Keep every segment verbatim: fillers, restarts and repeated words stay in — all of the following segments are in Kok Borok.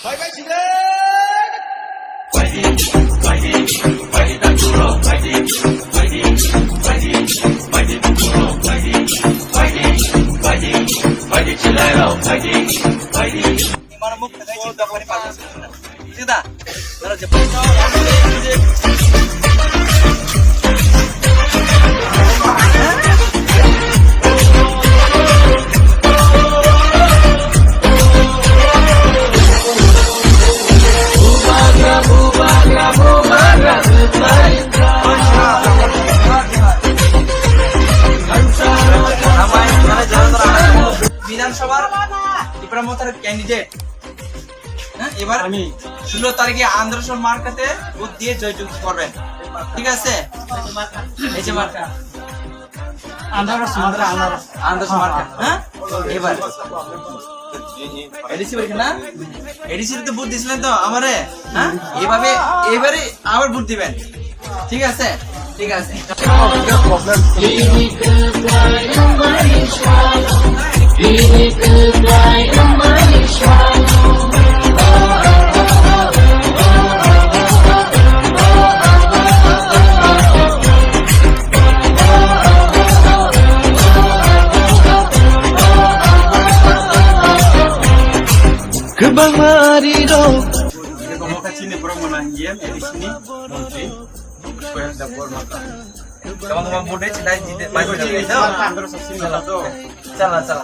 Imano muk khwdai chwng dokmani palmani simi suna. Sida. Dara je. Bidhan Sabhar Tipra Mothar candidate. হ্যাঁ, এবার আমি ষোলো তারিখে আন্ধ্রসর মার্কাতে ভোট দিয়ে জয়যুক্ত করবেন। ঠিক আছে? এই যে মার্কা। আন্ধ্রস মার্কা, আন্ধ্রস। আন্ধ্রস মার্কা, হ্যাঁ? এবার। এডিসি বাড়ি না? এডিসি তো ভোট দিছিলেন তো আমারে, হ্যাঁ? এভাবে, এবারে আবার ভোট দিবেন। ঠিক আছে? ঠিক আছে। Kwbangma rirok. Chini borok mwnang E M, A D C ni montri. Kwbangma vote chini jite pai jite no? Chala, chala.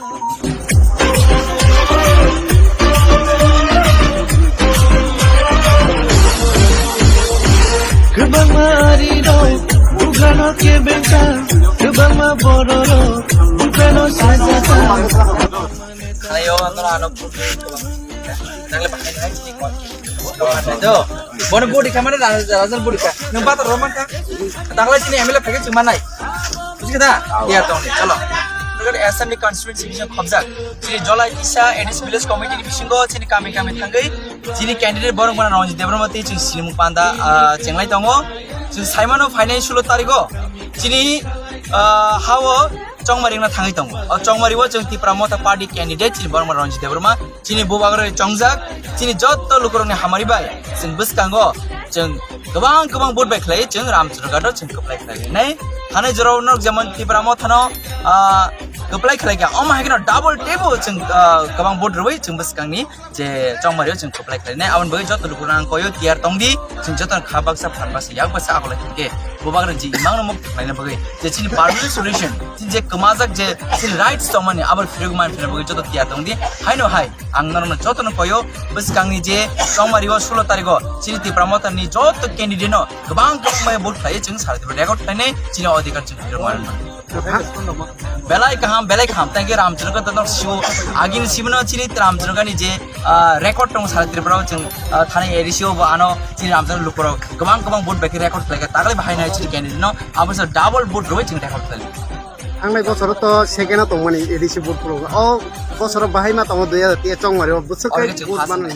Kwbangma rirok, bugano kebengkha, kwbangma bororok, bugano sajagkha. Khlaio, ano, ano, tangle bahai hai, chini kon. Do, bono body kha mane, raja, raja body kha. Nung bata roman kha. Tangle chini M L A package chuma nai. Buji kha da? Iya, tong ni, chalo. Nugari assembly constituency bising khobjak. Chini Jolai Tisa, A D C village committee ni bisingo, chini kami kami thangwi, chini candidate borok mane Ranjit Debbarma tei chini silimung panda, ah, chenglai tongo. Chini saimano phainai sullo tarigo. Chini, ah, hao, Chongmari wngna thangwi tongo. O Chongmari o chwng Tipra Motha Party candidate chini borok Ranjit Debbarma, chini bubagra chongjak, chini jotto lukurokni hamari bai chwng bwskango chwng kwbang kwbang vote bai khlai chwng Ramchandra Ghat o chwng kwplai khlai nai. Thanai jorao nok jemon Tipra Motha no, ah, kwplai khlai kha, omo hai kheno double tebo chwng, ah, kwbang vote rwui chwng bwskangni je Chongmari o chwng kwplai khlainai, aboni bagwi joto lukurok ang koyo tiyar tongdi, chwng joto kha baksa phan baksa yak baksa akolai hinkhe bubagra je imangno muk thwknaina bagwi je chini permanent solution, chini je kwmajak je chini rights tongmani abo phirok man phirok bagwi joto tiyar tongdi. Haino hai ang norokno jotono koyo bwskangni je Chongmari o sullo tarigo chini Tipra Motha ni joto candidate no kwbang kwbang bai vote khlaiwi chwng sara Tripura record khlainai chini odhikar chwng phirok manna. Belai kaham, belai kaham. Thank you, Ramchandra Ghat, no, siu, agini sibino chini Ramchandra Ghat ni je, ah, record tong sara Tripura o chwng, ah, thani A D C o bo ano chini Ramchandra lukurok kwbang kwbang vote bai khe record khlai kha. Taglai bahai nai chini candidate no, abo se double vote rwi chwng record khlai. Ang nai bosoro to second o tongmani A D C vote pro. O bosoro bahai ma tongo dui hajar tiya Chongmari o bwswk kai vote manmani.